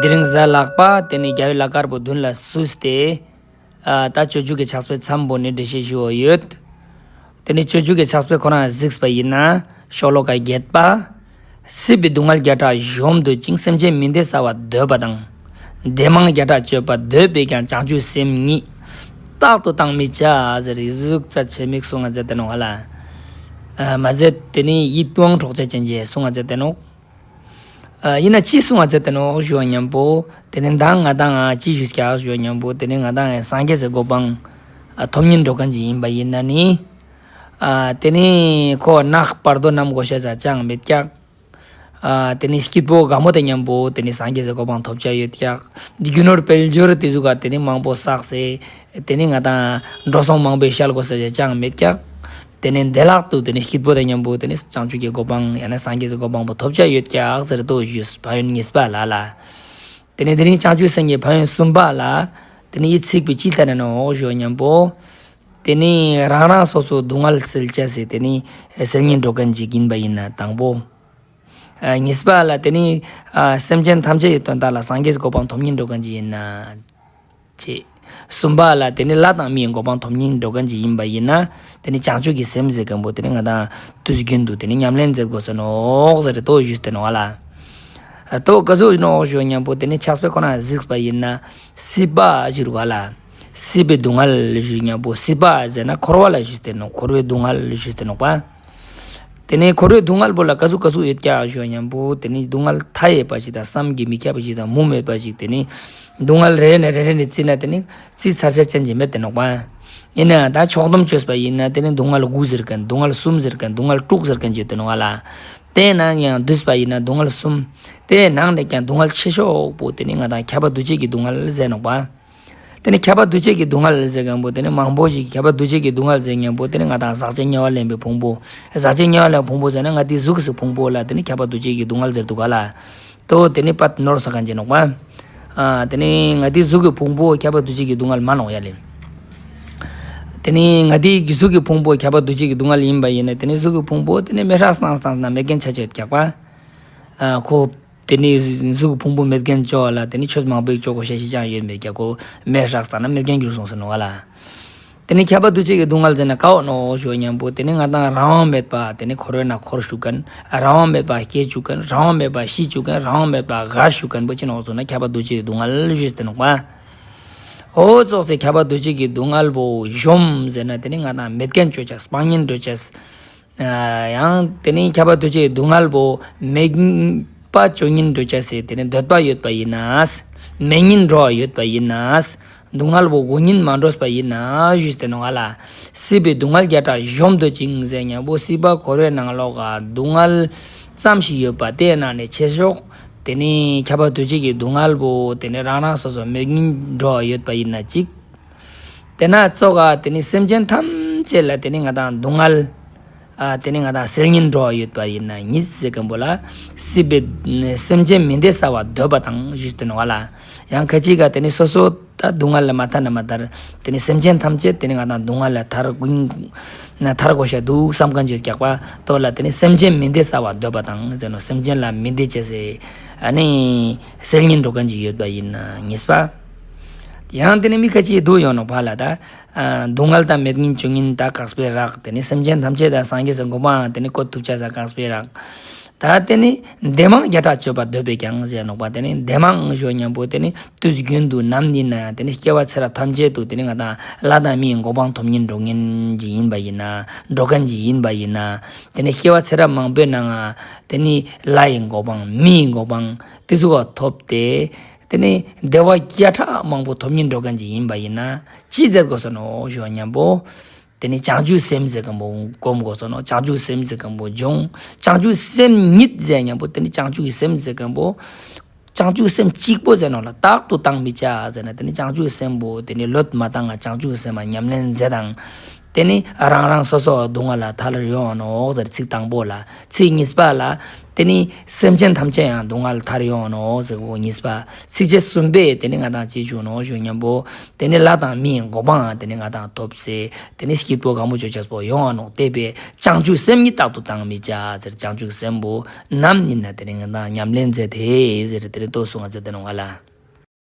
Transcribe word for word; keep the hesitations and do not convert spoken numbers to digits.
དེ་རིང་གཟའ་ལྷག་པ་དེ་ནི་རྒྱལ་བའི་བླ་དཀར་པོ་མདུན་ལ་བསུས་ཏེ། ཨ་ད་སྤྱོད་འཇུག་གི་ཕྱག་དཔེ་མཚམས་པོ་ནས་འགྲེལ་བཤད་ཞུ་བ་ཡོད། དེ་ནི་སྤྱོད་འཇུག་གི་ཕྱག་དཔེ་ཁོ་རང་གཟིགས་པ་ཡིན་ན་ཤོ་ལོ་ཀ་བརྒྱད་པ། སྲིད་པའི་སྡུག་བསྔལ་བརྒྱ་ཕྲག་གཞོམ་འདོད་ཅིང་། སེམས་ཅན་མི་བདེ་བསལ་བར་འདོད་པ་དང་། བདེ་མང་བརྒྱ་ཕྲག་སྤྱོད་པར་འདོད་པས་ཀྱང་། བྱང་ཆུབ་སེམས་ཉིད་རྟག་ཏུ་བཏང་མི་བྱ་ཟེར་ཡི་གཟུགས་རྩ་ཆེ་མིག་གསུང་ང་མཛད་དེ་ནོ་ཧ་ལ། ཨ་མ་ཟད་དེ་ནི་ཡིད་དབང་འཕྲོག་བྱེད་ཅན་གྱི་གསུང་ང་མཛད་དེ་ནོ། ཨ་ཡིན་ན་ཅི་གསུང་བ་མཛད་དེ་ནོག་ཞུ་བ་མཉམ་པོ། དེ་ནས་མདང་ང་དང་ང་ཅི་ཞུས་ཀྱག་ཞུ་བ་མཉམ་པོ། དེ་ནས་ང་དང་ང་སངས་རྒྱས་སི་གོ་འཕང་ཨ་ཐོབ་ཉིན་འགྲོ་མཁན་ཅིག་ཡིན་པ་ཡིན་ན་ནི། ཨ་དེ་ནས་ཁོ་ནག་བར་དོ་རྣམ་དགོས་ཤེས་ས་ཅང་མེད་ཀྱག། ཨ་དེ་ནས་སྐྱིད་པོ་དགའ་མོ་དང་མཉམ་པོ་དེ་ནས་སངས་རྒྱས་སི་གོ་འཕང་ཐོབ་བྱ་ཡོད་ཀྱག། རྒྱུ་ནོར་དཔལ་འབྱོར་དེ་ཟུག་ག་དེ་ནས་མང་པོ་བསགས་སེ། དེ་ནས་ང་དང་འགྲོ་སོང་མང་པོའི་ཤལ་དགོས་ས་ཅང་མེད་ཀྱག། དེ་ནས་བདེ་བླག་ཏུ་དེ་ནས་སྐྱིད་པོ་དང་མཉམ་པོ་དེ་ནས་བྱང་ཆུབ་ཀྱི་གོ་འཕང་ཡང་ན་སངས་རྒྱས་ཀྱི་གོ་འཕང་པོ་ཐོབ་བྱ་ཡོད་ཀྱག་ཟེར་དོ་ཞུས་ཕན་ཡོན་གཉིས་པ་ལ་ལ། དེ་ནས་དེ་རིང་བྱང་ཆུབ་སེམས་ཀྱི་ཕན་ཡོན་གསུམ་པ་ལ། དེ་ནས་ཡི་ཚིག་པའི་ཅི་ལྟར་ན་ནོ་ཞུ་བ་མཉམ་པོ། དེ་ནས་རང་རང་སོ་སོ་སྡུག་བསྔལ་སེལ་བྱ་ཟེར་དེ་ནས་སེལ་ཉིན་འགྲོ་མཁན་ཅིག་ཡིན་པ་ཡིན་ན་དང་པོ། ཨ་གཉིས་པ་ལ་དེ་ནི་ཨ་སེམས་ཅན་ཐམས་ཅད་ཀྱི་དོན་དག་ལ་སངས་རྒྱས་ཀྱི་གོ་འཕང་ཐོབ་ཉིན་འགྲོ་མཁན་ཅིག་ཡིན་ན། ཅེས། གསུམ་པ་ལ་དེ་ནི་ལྷ་དང་མིའི་གོ་འཕང་ཐོབ་ཉིན་འགྲོ་མཁན་ཅིག་ཡིན་པ་ཡིན་ན། དེ་ནི་བྱང་ཆུབ་ཀྱི་སེམས་ཟེར་མཁན་པོ་དེ་ནི་ང་དང་དུས་རྒྱུན་དུ་དེ་ནི་ཉམས་ལེན་མཛད་དགོས་ས་ནོག་ཟེར་ཏེ་དོ་ཞུས་ཏེ་ནོག་ལ། ཨ་དོ་ག་ཟུག་ནོག་ཞུ་མཉམ་པོ་དེ་ནི་ཕྱག་དཔེ་ཁོ་ན་གཟིགས་པ་ཡིན་ན། སྲིད་པ་ཞུ་རུ་ག་ལ། སྲིད་པའི་སྡུག་བསྔལ་ཞུ་མཉམ་པོ་སྲིད་པ་ཟེར་ན་འཁོར་བ་ལ་ཞུས་ཏེ་ནོག། འཁོར་བའི་སྡུག་བསྔལ་ཞུས་ཏེ་ནོག་པ། དེ་ནས་འཁོར་བའི་སྡུག་བསྔལ་པོ་ལ་ག་ཟུག་ག་ཟུག་ཡོད་ཀྱག་ཞུ་བ་མཉམ་པོ་དེ་ནས་སྡུག་བསྔལ་མཐའ་ཡས་པ་ཞིག་དང་བསམ་གྱིས་མི་ཁྱབ་པ་ཞིག་དང་མུ་མེད་པ་ཞིག་དེ་ནས་སྡུག་བསྔལ་རེ་རེ་ནས་རེ་རེ་ནས་བརྩིས་ན་དེ་ནས་བརྩི་ཚར་ཆ་ཅན་གྱི་མེད་དེ་ནོག་པ། ཡིན་ན་ད་ཕྱོགས་བསྡོམས་བཅོས་པ་ཡིན་ན་དེ་ནས་སྡུག་བསྔལ་དགུ་ཟེར་མཁན་སྡུག་བསྔལ་གསུམ་ཟེར་མཁན་སྡུག་བསྔལ་དྲུག་ཟེར་མཁན་ཅིག་དེ་ནོག་ལ། དེ་ནང་ཡང་བསྡུས་པ་ཡིན་ན་སྡུག་བསྔལ་གསུམ། དེ་ནང་ནས་ཀྱང་སྡུག་བསྔལ་ཆེ་ཤོས་པོ་དེ་ནས་ང་དང་ཁྱབ་པ་འདུ་བྱེད་ཀྱི་སྡུག་བསྔལ་ཟེར་ནོག་པ། དེ་ནི་ཁྱབ་པ་འདུ་བྱེད་ཀྱི་སྡུག་བསྔལ་ཟེར་མཁན་པོ་དེ་ནི་མང་པོ་ཞིག་ཁྱབ་པ་འདུ་བྱེད་ཀྱི་སྡུག་བསྔལ་ཟེར་མཁན་པོ་དེ་ནི་ང་དང་ཟག་བཅས་དམྱལ་བ་ལེན་པའི་ཕུང་པོ། ཟག་བཅས་དམྱལ་བ་ལེན་ཕུང་པོ་ཟེར་ན་ང་དེའི་གཟུགས་སུ་ཕུང་པོ་ལ་དེ་ནི་ཁྱབ་པ་འདུ་བྱེད་ཀྱི་སྡུག་བསྔལ་ཟེར་འདུག་ག་ལ། དོ་དེ་ནི་པད་ནོར་ས་གང་ཅི་ནོག་པ། ཨ་དེ་ནི་ང་དེའི་གཟུགས་ཀྱི་ཕུང་པོ་ཁྱབ་པ་འདུ་བྱེད་ཀྱི་སྡུག་བསྔལ་མ་ནོག་ཡ་ལེ། དེ་ནི་ང་དེའི་གཟུགས་ཀྱི་ཕུང་པོ་ཁྱབ་པ་འདུ་བྱེད་ཀྱི་སྡུག་བསྔལ་ཡིན་པ་ཡིན་ན་དེ་ནི་གཟུགས་ཀྱི་ཕུང་པོ་དེ་ནི་མེ་ཧྲག་སྟངས་སྟངས་ན་མེད་མཁན་ཆ་ཆེ་ཡོད་ཀྱག་པ། ཨ་ཁོ། དེ་ནས་གཟུགས་ཕུང་པོ་མེད་མཁན་བཅོ་ལ་དེ་ནས་ཆོས་མང་པོའི་བཅོ་དགོས་ཤེས་ཤིག་ཀྱང་ཡོད་མེད་ཀྱང་ཁོ་མེ་ཧྲག་ས་ན་མེད་མཁན་འགྱུར་སོང་ཟེར་ནོ་བ་ལ། དེ་ནས་ཁྱབ་པ་འདུ་བྱེད་ཀྱི་སྡུག་བསྔལ་ཟེར་ན་ཀའོ་ནོ་ཞུ་མཉམ་པོ་དེ་ནས་ང་དང་རང་དབང་མེད་པ་དེ་ནས་འཁོར་བའི་ནང་འཁོར་བཅུག་མཁན། རང་དབང་མེད་པ་སྐྱེ་བཅུག་མཁན། རང་དབང་མེད་པ་ཤི་བཅུག་མཁན། རང་དབང་མེད་པ་རྒས་བཅུག་མཁན་པོ་ཅི་ནོག་ཟེར་ན་ཁྱབ་པ་འདུ་བྱེད་ཀྱི་སྡུག་བསྔལ་ཞུས་ཏེ་ནོག་པ། འོ་ཙོགས་སེ་ཁྱབ་པ་འདུ་བྱེད་ཀྱི་སྡུག་བསྔལ་པོ་གཞོམ་ཟེར་ན་དེ་ནས་ང་དང་མེད་མཁན་བཅོ་ཆ་སྤང་ཉིན་འགྲོ་ཆས། ཡང་དེ་ནས་ཁྱབ་པ་འདུ་བྱེད་སྡུག་བསྔལ་པོ་མེད་པ་བཅོ་ཉིན་འགྲོ་ཆ་ཟེར་དེ་ནས་འདོད་པ་ཡོད་པ་ཡིན་ན། མེད་ཉིན་འགྲོ་བ་ཡོད་པ་ཡིན་ན། སྡུག་བསྔལ་པོ་དགུ་ཉིན་མ་འགྲོས་པ་ཡིན་ན་ཞུས་ཏེ་ནོ་ང་ལ། སྲིད་པའི་སྡུག་བསྔལ་བརྒྱ་ཕྲག་གཞོམ་འདོད་ཅིང་ཟེར་མཉམ་པོ་སྲིད་པ་འཁོར་བའི་ནང་ལོགས་ཀ་སྡུག་བསྔལ་ཙམ་ཞིག་ཡོད་པ་དེའི་ནང་ནས་ཆེ་ཤོས་དེ་ནས་ཁྱབ་པ་འདུ་བྱེད་ཀྱི་སྡུག་བསྔལ་པོ་དེ་ནས་རང་རང་སོ་སོ་མེད་ཉིན་འགྲོ་བ་ཡོད་པ་ཡིན་ན་གཅིག་དེ་ན་ཙོགས་ཀ་དེ་ནི་སེམས་ཅན་ཐམས་ཅད་ལ་དེ་ནི་ང་དང་སྡུག་བསྔལ། ཨ་དེ་ནི་ང་དང་སེལ་ཉིན་འགྲོ་བ་ཡོད་པ་ཡིན་ན་ཉིད་ཟེར་མཁན་པོ་ལ། སྲིད་པའི་སེམས་ཅན་མི་བདེ་བསལ་བ་འདོད་པ་དང་ཞུས་ཏེ་ནོ་བ་ལ། ཡང་ཁ་ཅིག་ག་དེ་ནི་སོ་སོ་ད་སྡུག་བསྔལ་ལ་མ་ཐར་ན་མ་ཐར། དེ་ནི་སེམས་ཅན་ཐམས་ཅད་དེ་ནི་ང་དང་སྡུག་བསྔལ་ལ་ཐར་དགོས་ན་ཐར་དགོས་ཤ་འདུག་བསམ་མཁན་ཅིག་ཀྱག་པ་དོ་ལ་དེ་ནི་སེམས་ཅན་མི་བདེ་བསལ་བ་འདོད་པ་དང་ཟེར་ནོ་སེམས་ཅན་ལ་མི་བདེ་བྱེད་ཟེར། ཨ་ནི་སེལ་ཉིན་འགྲོ་མཁན་ཅིག་ཡོད་པ་ཡིན་ན་ཉིས་པ། ཡང་དེ་ནི་མི་ཁ་ཅིག་འདུག་ཡོང་ནོ་བ་ལ་ད། ཨ་སྡུག་བསྔལ་དང་མེད་ཉིན་བཅོ་ཉིན་ད་དཀགས་པའི་རག་དེ་ནི་སེམས་ཅན་ཐམས་ཅད་དང་སངས་རྒྱས་སུ་མགོན་པའང་དེ་ནི་བཀོད་ཐུབ་ཆ་ས་དཀགས་པའི་རག་ད་དེ་ནི་བདེ་མང་བརྒྱ་ཕྲག་སྤྱོད་པར་འདོད་པས་ཀྱང་ཟེར་ནོག་པ། དེ་ནི་བདེ་མང་ཞུ་མཉམ་པོ་དེ་ནི་དུས་རྒྱུན་དུ་ནམ་ཡིན་ན་ཡང་དེ་ནི་སྐྱེ་བ་ཚེ་རབས་ཐམས་ཅད་དུ་དེ་ནི་ང་དང་ལྷ་དང་མིའི་གོ་འཕང་ཐོབ་ཉིན་འགྲོ་ཉིན་ཅིག་ཡིན་པ་ཡིན་ན་འགྲོ་མཁན་ཅིག་ཡིན་པ་ཡིན་ན། དེ་ནི་སྐྱེ་བ་ཚེ་རབས་མང་པོའི་ནང་ང་དེ་ནི་ལྷ་ཡི་གོ་འཕང་མི་ཡི་གོ་འཕང་དེ་ཚོ་ག་ཐོབ་སྟེ། དེ་ནི་བདེ་བ་བརྒྱ་ཕྲག་མང་པོ་ཐོབ་ཉིན་འགྲོ་མཁན་ཅིག་ཡིན་པ་ཡིན་ན་ཅི་མཛད་དགོས་སོ་ནོ་ཞུ་བ་མཉམ་པོ། དེ་ནི་བྱང་ཆུབ་སེམས་ཟེར་མཁན་པོ་སྒོམ་དགོས་སོ་ནོ། བྱང་ཆུབ་སེམས་ཟེར་མཁན་པོ་སྦྱོང་། བྱང་ཆུབ་སེམས་ཉིད་ཟེར་མཉམ་པོ་དེ་ནི་བྱང་ཆུབ་ཀྱི་སེམས་ཟེར་མཁན་པོ། བྱང་ཆུབ་སེམས་གཅིག་པོ་ཟེར་ནོ་ལ་རྟག་ཏུ་བཏང་མི་བྱ་ཟེར་ན་དེ་ནི་བྱང་ཆུབ་སེམས་པོ་དེ་ནི་ལོད་མ་བཏང་ང་བྱང་ཆུབ་སེམས་མ་ཉམས་ལེན་མཛད་དང་། དེ་ནི་རང་རང་སོ་སོ་སྡུག་བསྔལ་ལས་ཐར་ཡོང་ནོག་ཟེར། ཚིག་དང་པོ་ལ། ཚིག་གཉིས་པ་ལ། དེ་ནི་སེམས་ཅན་ཐམས་ཅད་ཡང་སྡུག་བསྔལ་ཐར་ཡོང་ནོག་ཟེར་གོ། གཉིས་པ། ཚིགས་བཅད་གསུམ་པས་དེ་ནི་ང་དང་ཅི་ཞུ་ནོག་ཞུ་ཉམ་པོ། དེ་ནི་ལྷ་དང་མིའི་གོ་འཕང་དེ་ནི་ང་དང་ཐོབ་སྟེ། དེ་ནི་སྐྱིད་པོ་གང་པོ་ཅོ་ཅེས་པོ་ཡོང་ནོག། དེ་བས་བྱང་ཆུབ་སེམས་ཉིད་རྟག་ཏུ་བཏང་མི་བྱ་ཟེར། བྱང་ཆུབ་སེམས་པོ་ནམ་ཉིད་ན་དེ་ནི་ང་དང་ཉམས་ལེན་མཛད་དེ་ཟེར། དེ་ནི་ལྟོས་སུ་ང་མཛད་དེ་ནོག་ང་ལ།